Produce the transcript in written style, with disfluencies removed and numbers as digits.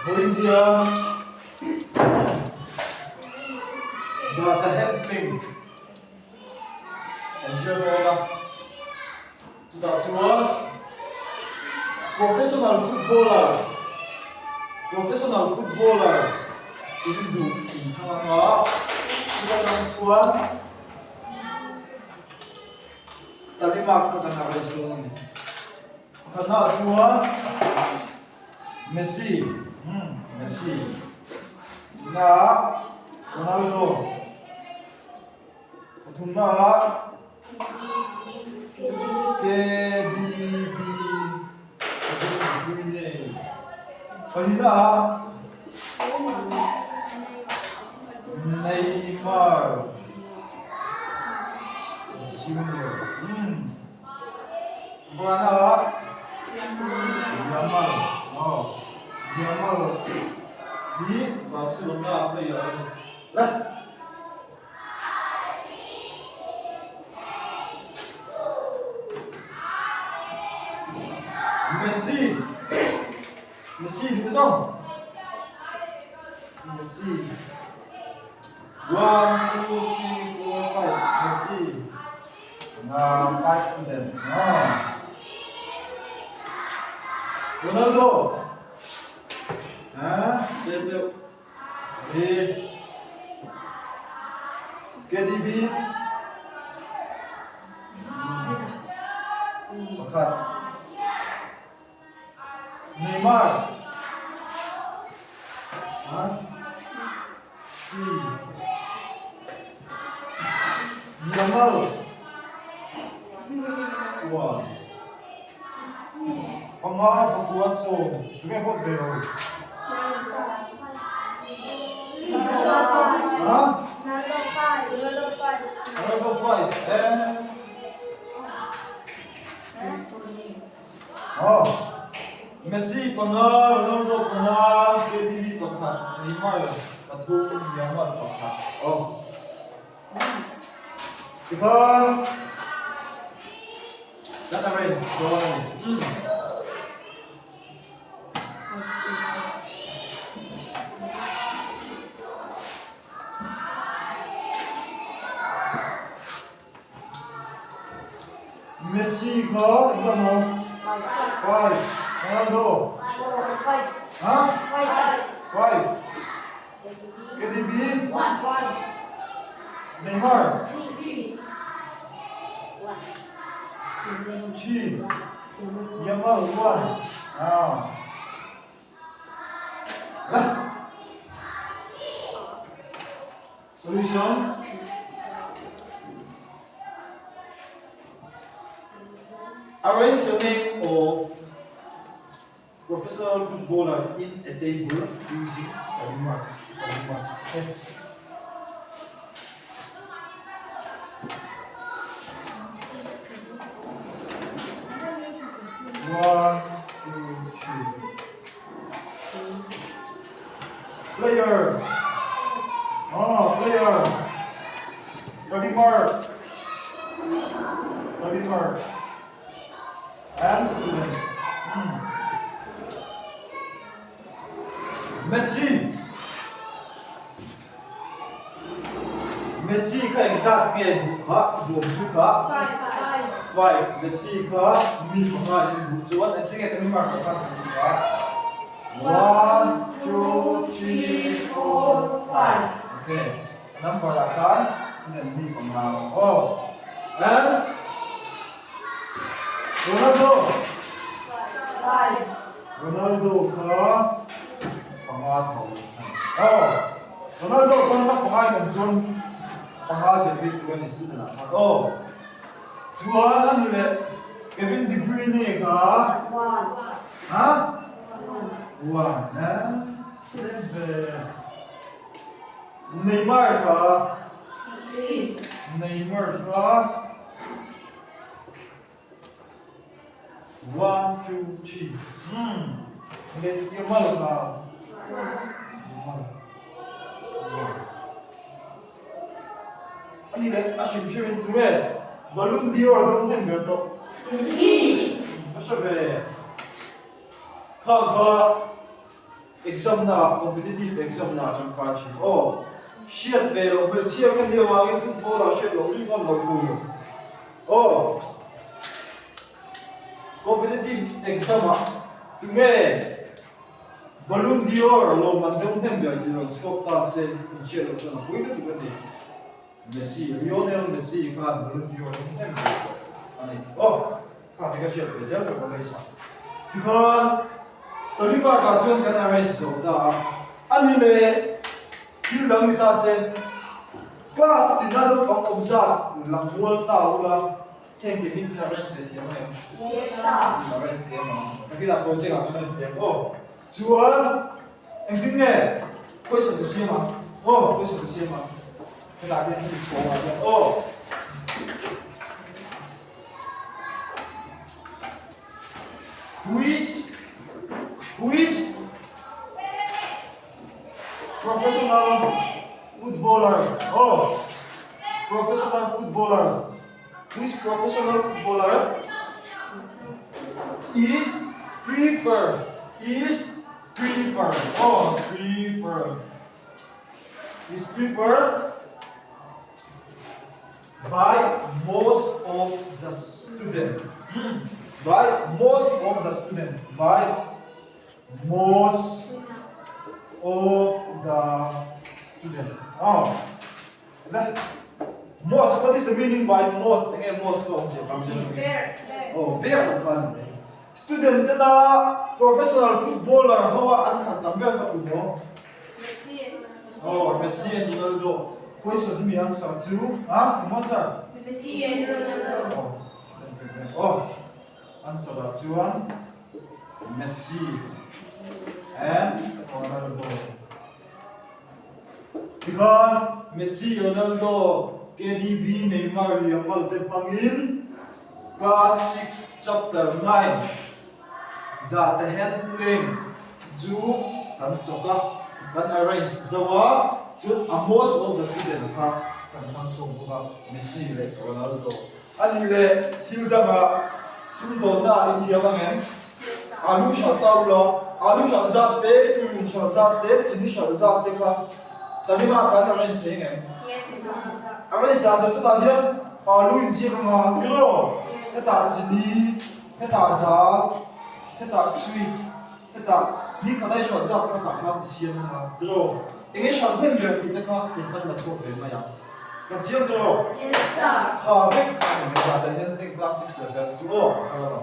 Vawiin hian data handling kan zir dawn a, chutah chuan professional footballer professional footballer in duh inthlang anga chuta tang chuan Talimark kha kan arrange dawn a ni. Pakhatnaah chuan Messi, umm Messi, tuna Ronaldo, pathumnaah KDB, Kevin De Bruyne, palinaah Neymar Junior, umm. Bana Yamal aw Yamal hi Barcelona player a ni le. Messi Messi duh zawng Messi 1 2 3 4 5 Messi Nga five student no. Ronaldo. Ha, tep deuh. Hi. KDB. Pakhat. Neymar. Ha? Three. Yamal. One. Panga pakua sawm. Tunge vote ve lo? Ha? Ronaldo 5. Eh. Aw, Messi panga, Ronaldo panga, KDB pakhat, Neymar pathum, Yamal pakhat. Aw. Tikhan kan arrange dawn a ni. Messi kha engzah maw? Five. Ronaldo? Ha? Five. KDB? Neymar? Three. Yamal one. Ah. Solution. Arrange the name of professional footballer in a table using a remark. A remark. Yes. One, two, three. Player. Oh, player. Ready mark. Ready mark. And student. Hmm. Messi. Messi kha engzat nge duh kha duh awm chu kha? Five. Messi kha mi panga in duh chuan engtin nge kan mark kha kan duh kha? One, two, three, four, five. Okay. Number ah khan student mi panga aw. And Ronaldo. Five. Ronaldo kha panga tho. Aw. Ronaldo chuan ka panga in awm chuan panga zir bik tur a ni student ah khan aw. Chuan a ni leh Kevin De Bruyne kha One. Ha? One. Ha? Tlem ve. Neymar kha Three. Neymar kha One, two, three. Hmm. Leh Yamal kha. Yamal. One. Ani leh a hrim hrim in tunge Ballon d'Or dawng hnem ber tawh. A hre ve. Khang kha. Exam na ah competitive exam na ah tangkai thin aw. Hriat ve loh hmeichhia ka nih avangin football ah hriat loh ringawt loh tur aw. Competitive exam ah tunge Ballon d'Or lawmman deuh hnem ber tih rawn chhuak ta se inhriat loh chuan a pui lutuk a ni. Messi, Lionel Messi khan Ballon d'Or deuh hnem ber tawh a ni aw. Kha ti ka hriat ve zel tawh ka ngaihsak. Tikhan Tony Park ah chuan kan arrange zawh ta a, a ni le thil dang ni ta se class tina naupang awm zat la kual ta ula heng te hi in arrange ve thiam ang em? Yes sir. In arrange thiam ang. Nakinah project ah kan en thiam aw. Chuan engtin nge question ka siam ang? Aw question ka siam ang. Hetah hian hemi chhawng ah hian aw. Who is who is professional footballer? Oh, professional footballer. Who is professional footballer? Is prefer is prefer. Oh, prefer is preferred By most of the student By most of the student By most of the student Aw Le Most what is the meaning by most enge most ka awm zia tam zia chu nge Aw ber lo kha ani mai Student tena professional footballer ho a an thlan tam ber ka tum aw Aw Messi and Ronaldo Question hi mi answer chu a eng answer? Messi and Ronaldo Aw answer ah chuan Messi and Ronaldo Tikhan Messi, Ronaldo, KDB, Neymar, Yamal te hmangin Class 6 Chapter 9 Dah te handling chu kan chawk a, kan arrange zo a, chuan a most of the student kha kan hmang chhuak bawk a, Messi leh Ronaldo. A nih leh thil dangah sumdawnna ah i thiam ang em? Alu hralh ta ula, alu hralh zat te, tuiun hralh zat te, chini hralh zat te kha Tamil-ah kan arrange thei ang em? Arrange dan tur chutah hian alu inziak anga tiraw? Hetah chini. Hetah dal, hetah sweet, hetah ni khat ai hruat zat kha tah khan i siam ang a, tiraw? Eng nge hruat hnem ber tih te kha kei khan la chhuak ve mai ang. Kan chiang tiraw? Yes sir. Kha vek kha eng nge zat ah hian heng class 6 level chu aw a kal a lo.